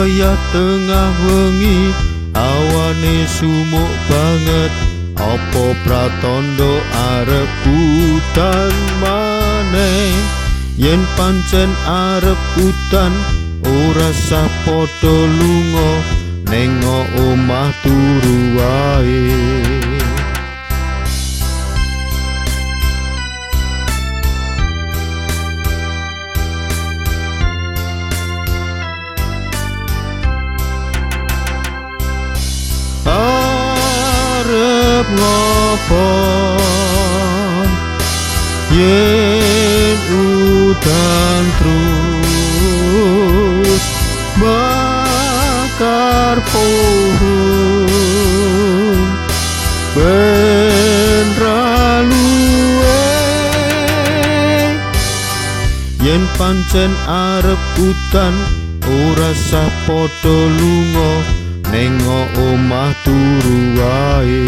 wayah tengah wengi awane sumuk banget, apa pratandha arep udan maneh? Yen pancen arep udan ora sah padha lunga, ning omah turu wae. Arep ngopo yen udan terus bakar pohon ben ra luwe? Yen pancen arep udan ora sah padha lunga, ning omah turu wae.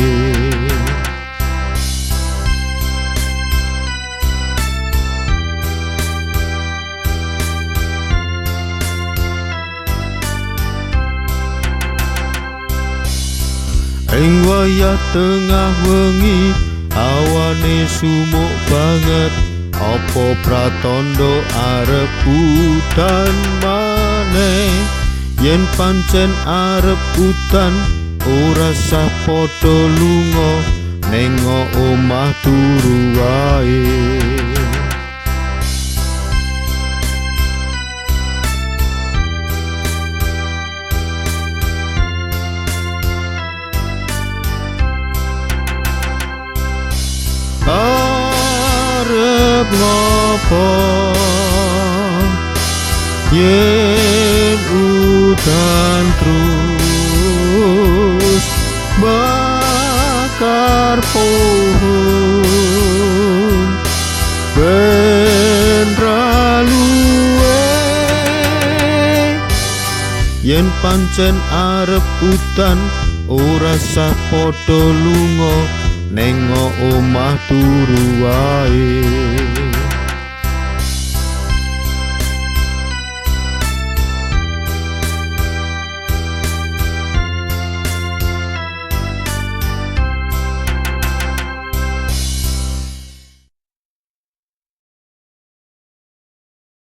Ing wayah tengah wengi awane sumuk banget, apa pratandha arep udan maneh? Yen pancen arep udan ora sah padha lunga, ning omah turu wae. Arep ngopo yen udan terus bakar pohon ben ra luwe? Yen pancen arep udan ora sah padha lunga, ning omah turu wae.